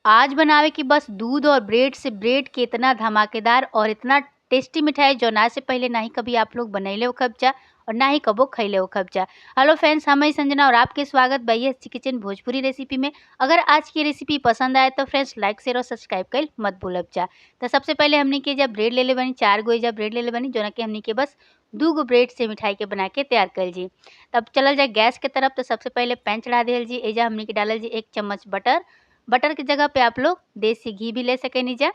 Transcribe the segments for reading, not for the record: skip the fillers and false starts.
आज बनावे की बस दूध और ब्रेड से ब्रेड के इतना धमाकेदार और इतना टेस्टी मिठाई जौन आज से पहले ना ही कभी आप लोग बनैले होखब जा और ना ही कबो खैले होखब जा। हेलो फ्रेंड्स, हम संजना और आपके स्वागत बा एस किचन भोजपुरी रेसिपी में। अगर आज की रेसिपी पसंद आए तो फ्रेंड्स लाइक शेयर और सब्सक्राइब कर मत भूलब जा। तो सबसे पहले हमने के जब ब्रेड ले ले बनी, 4 गो जब ब्रेड ले ले बनी, जो कि हमने के बस 2 गो ब्रेड से मिठाई के बना के तैयार कर जी। तब चलल जाए गैस के तरफ। तो सबसे पहले पैन चढ़ा दिहल जी। एजा हमने के डालल जी 1 चम्मच बटर। बटर के जगह पे आप लोग देसी घी भी ले सकेनी जा,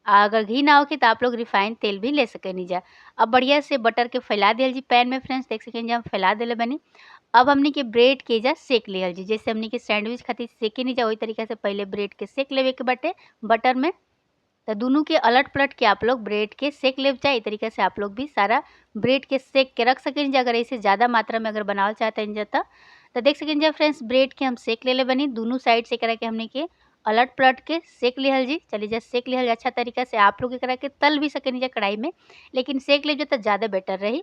अगर घी ना होके तो आप लोग रिफाइंड तेल भी ले सकेनी जा। अब बढ़िया से बटर के फैला दिहल जी पैन में। फ्रेंड्स देख सकेनी जा हम फैला दिले बनी। अब हमने के ब्रेड के जा सेक लिहल जी, जैसे हमने के सैंडविच खातिर सेके नहीं जा वही तरीका से पहले ब्रेड के सेक लेवे के बाटे बटर में। तो दोनों के अलट पलट के आप लोग ब्रेड के सेक ले जाए। इस तरीके से आप लोग भी सारा ब्रेड के सेक के रख सकें जा, अगर ऐसे ज़्यादा मात्रा में अगर बनावल चाहते हैं जाता। तो देख सकें जा फ्रेंड्स ब्रेड के हम सेक ले ले बनी, दोनों साइड से करा के हमने के अलट पलट के सेक लिहल जी। चलिए जा सेक लिहल अच्छा तरीका से। आप लोग एकरा के तल भी सकें जा कढ़ाई में, लेकिन सेक ले तो ज़्यादा बेटर रही।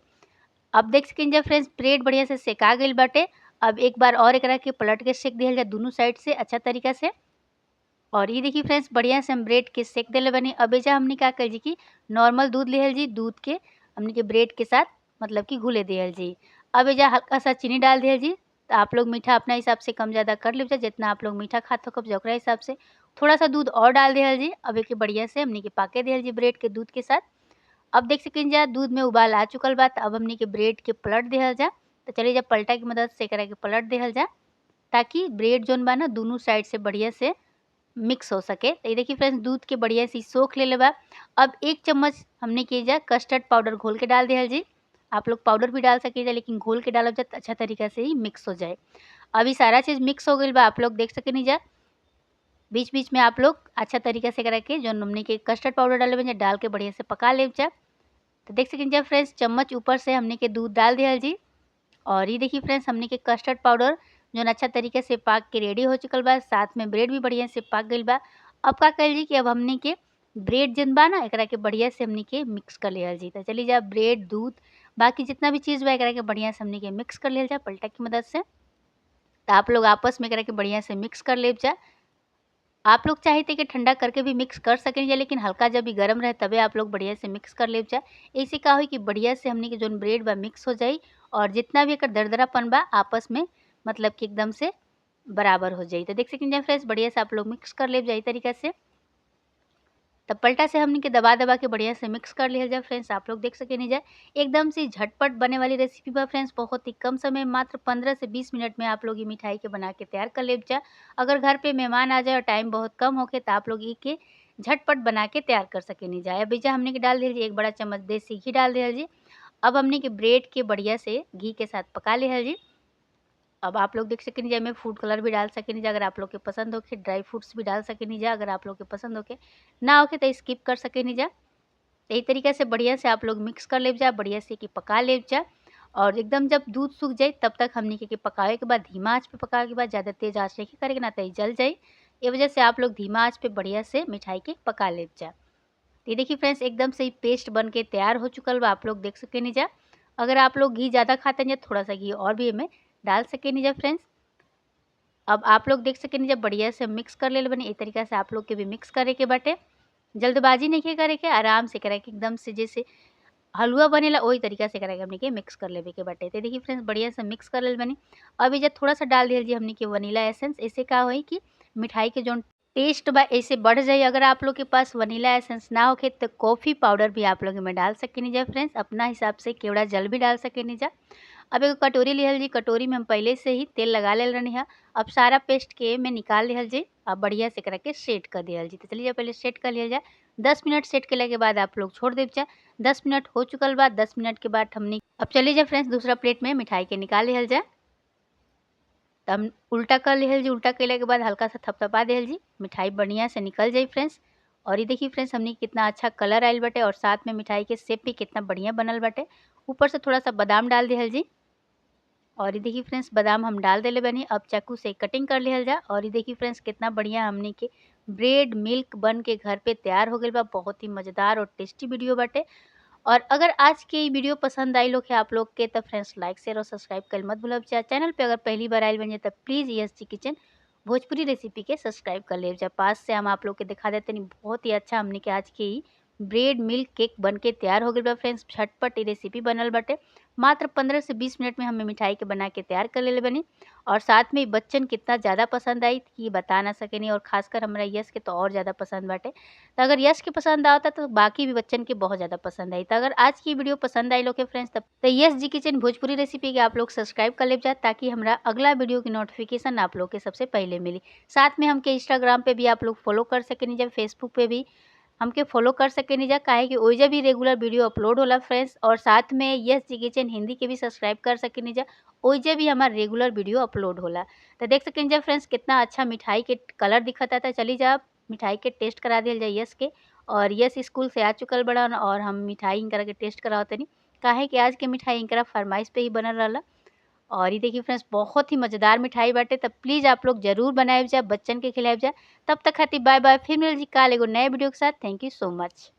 अब देख सकें जा फ्रेंड्स ब्रेड बढ़िया से सेका गई बाटे। अब एक बार और एकरा के पलट के सेक दिहल जा दोनों साइड से अच्छा तरीका से। और ये देखिए फ्रेंड्स बढ़िया से हम ब्रेड के सेक दिले बनी। अब एजा हमने का कर जी कि नॉर्मल दूध लिहल जी, दूध के हमने के ब्रेड के साथ मतलब कि घुले दिहल जी। अब एजा हल्का सा चीनी डाल दिहल जी। तो आप लोग मीठा अपना हिसाब से कम ज़्यादा कर लीजिए, जितना आप लोग मीठा खाते हो कब ओकरा हिसाब से। थोड़ा सा दूध और डाल दिहल जी। अब एक बढ़िया से हमने के पाके दिहल जी ब्रेड के दूध के साथ। अब देख सकें जा दूध में उबाल आ चुकल बा। अब हमने के ब्रेड के पलट दिहल जा। तो चलिए जब पलटा की मदद से एकरा के पलट दिहल जा, ताकि ब्रेड जोन बा ना दोनों साइड से बढ़िया से मिक्स हो सके। तो ये देखिए फ्रेंड्स दूध के बढ़िया से सोख ले लेबा। अब 1 चम्मच हमने के जा कस्टर्ड पाउडर घोल के डाल दिहल जी। आप लोग पाउडर भी डाल सके जा, लेकिन घोल के डालब जा तो अच्छा तरीका से ही मिक्स हो जाए। अभी सारा चीज़ मिक्स हो गई बा, आप लोग देख सके नहीं जा। बीच बीच में आप लोग अच्छा तरीका से करा के जो हमने के कस्टर्ड पाउडर डाले बा डाल के बढ़िया से पका ले जा। तो देख सकें जा फ्रेंड्स चम्मच ऊपर से हमने के दूध डाल दिहल जी। और ये देखिए फ्रेंड्स हमने के कस्टर्ड पाउडर जो अच्छा तरीके से पाक के रेडी हो चुकल बा, साथ में ब्रेड भी बढ़िया से पाक गई बा। अब का कल जी कि अब हमने के ब्रेड जन बा ना एकरा के बढ़िया से हमने के मिक्स कर लिहल जी। तो चलिए जा ब्रेड दूध बाकी जितना भी चीज़ बा एकरा के बढ़िया से हमने के मिक्स कर लिहल जा पलटा की मदद से। तो आप लोग आपस में एकरा के बढ़िया से मिक्स कर ले जा। आप लोग चाहे कि ठंडा करके भी मिक्स कर सकें जा, लेकिन हल्का जब भी गर्म रहे तबे आप लोग बढ़िया से मिक्स कर ले जा। ऐसे का होई कि बढ़िया से हमने के जोन ब्रेड बा मिक्स हो जाई और जितना भी एकर दरदरापन बा आपस में मतलब कि एकदम से बराबर हो जाई। तो देख सकें जा फ्रेंड्स बढ़िया से आप लोग मिक्स कर ले जाए तरीका से। तब पलटा से हमने के दबा दबा के बढ़िया से मिक्स कर लिया जाए। फ्रेंड्स आप लोग देख सके नहीं जाए एकदम से झटपट बने वाली रेसिपी बा फ्रेंड्स। बहुत ही कम समय मात्र 15 से 20 मिनट में आप लोग ये मिठाई के बना के तैयार कर ले जा। अगर घर पे मेहमान आ जाए और टाइम बहुत कम होके तो आप लोग ये के झटपट बना के तैयार कर सके नहीं जाए। अब एजा हमने के डाल दिया जी 1 बड़ा चम्मच देसी घी डाल दिया जी। अब हमने के ब्रेड के बढ़िया से घी के साथ पका लिया जी। अब आप लोग देख सकें जा में फूड कलर भी डाल सकें जा, अगर आप लोग के पसंद होके ड्राई फ्रूट्स भी डाल सकें जा, अगर आप लोग के पसंद होके ना होके तो स्किप कर सकें जा। तो यही तरीके से बढ़िया से आप लोग मिक्स कर ले जा, बढ़िया से कि पका ले जा। और एकदम जब दूध सूख जाए तब तक हमने के पकावे के बाद धीमा आँच पे पकावे के बाद ज़्यादा तेज़ आँच नहीं करेंगे ना तो जल जाए। ये वजह से आप लोग धीमा आँच पे बढ़िया से मिठाई के पका ले जा। ये देखिए फ्रेंड्स एकदम से ही पेस्ट बन के तैयार हो चुकल बा, आप लोग देख सकें जा। अगर आप लोग घी ज़्यादा खाते हैं थोड़ा सा घी और भी एमें डाल सकें जा फ्रेंड्स। अब आप लोग देख सकें जब बढ़िया से मिक्स कर ले बनी। एक तरीका से आप लोग के भी मिक्स करे के बाटे, जल्दबाजी नहीं करे के, आराम से करे के एकदम से जैसे हलवा बनेला वही तरीका से करे के हमने के मिक्स कर लेवे के बाटे। तो देखिए फ्रेंड्स बढ़िया से मिक्स कर ले बनी। अब जब थोड़ा सा डाल दिया जी हमने के वनीला एसेंस, ऐसे का होई कि मिठाई के जो टेस्ट बा ऐसे बढ़ जाए। अगर आप लोग के पास वनीला एसेंस ना होखे तो कॉफ़ी पाउडर भी आप लोग में डाल सकेनी जा फ्रेंड्स, अपना हिसाब से केवड़ा जल भी डाल सकेनी जा। अब एगो कटोरी लिहल जी, कटोरी में हम पहले से ही तेल लगा लेल रहनी है। अब सारा पेस्ट के में निकाल लिहल जी, अब बढ़िया से करा के सेट कर दिहल जी। तो चलिए पहले सेट कर लिया जाए। 10 मिनट सेट करने के बाद आप लोग छोड़ दे जा। 10 मिनट हो चुकल बा। 10 मिनट के बाद हमने अब चलिए जा फ्रेंड्स दूसरा प्लेट में मिठाई के निकाल लिहल जा। तो हम उल्टा कर लिहल जी, उल्टा करने के बाद हल्का सा थपथपा दिहल जी, मिठाई बढ़िया से निकल जाई फ्रेंड्स। और ये देखिए फ्रेंड्स हमने कितना अच्छा कलर आयल बाटे और साथ में मिठाई के शेप भी कितना बढ़िया बनल बाटे। ऊपर से थोड़ा सा बादाम डाल दिहल जी। और ये देखिए फ्रेंड्स बादाम हम डाल देले बनी। अब चाकू से कटिंग कर लिहल जा। और ये देखिए फ्रेंड्स कितना बढ़िया हमने के ब्रेड मिल्क बन के घर पे तैयार हो गइल बा। बहुत ही मज़ेदार और टेस्टी वीडियो बाटे। और अगर आज के ये वीडियो पसंद आई लोग है आप लोग के तो फ्रेंड्स लाइक शेयर और सब्सक्राइब कर मत भूलब। चैनल पे अगर पहली बार आयल बन जाए तो please S G kitchen Bhojpuri recipe के सब्सक्राइब कर लेब जा। पास से हम आप लोग के दिखा देते नहीं, बहुत ही अच्छा हमने के आज के ई ब्रेड मिल्क केक बन के तैयार हो गई बा फ्रेंड्स। झटपट ई रेसिपी बनल बाटे, मात्र 15 से 20 मिनट में हमें मिठाई के बना के तैयार कर लेले बनी। और साथ में बच्चन कितना ज़्यादा पसंद आई कि बता ना सकेनी, और खासकर हमरा यश के तो और ज़्यादा पसंद बाटे। तो अगर यश के पसंद आवता तो बाकी भी बच्चन के बहुत ज़्यादा पसंद आई। तो अगर आज की वीडियो पसंद आई लोग के फ्रेंड्स, तब तो यश जी किचन भोजपुरी रेसिपी के आप लोग सब्सक्राइब कर ले जा, ताकि हमरा अगला वीडियो की नोटिफिकेशन आप लोग के सबसे पहले मिली। साथ में हमके इंस्टाग्राम पे भी आप लोग फॉलो कर सकेनी जा, फेसबुक पे भी हमके फॉलो कर सकेनी जा, काहे कि ओइजा भी रेगुलर वीडियो अपलोड होला फ्रेंड्स। और साथ में यश जी किचन हिंदी के भी सब्सक्राइब कर सकेनी जा, ओइजा भी हमार रेगुलर वीडियो अपलोड होला। तो देख सकेनी जा फ्रेंड्स कितना अच्छा मिठाई के कलर दिखता था। चली जा मिठाई के टेस्ट करा दिया जाए यश के। और यश स्कूल से आ चुकल बड़न और हम मिठाई इनकरा के टेस्ट करावतनी, काहे कि आज के मिठाई इनकरा फरमाइश पे ही बनल रहला। और ये देखिए फ्रेंड्स बहुत ही मज़ेदार मिठाई बाटे। तब प्लीज़ आप लोग ज़रूर बनाए जा, बच्चन के खिलाए जा। तब तक खातिर बाय बाय, फिर मिल जी काल एगो नए वीडियो के साथ। Thank you so much.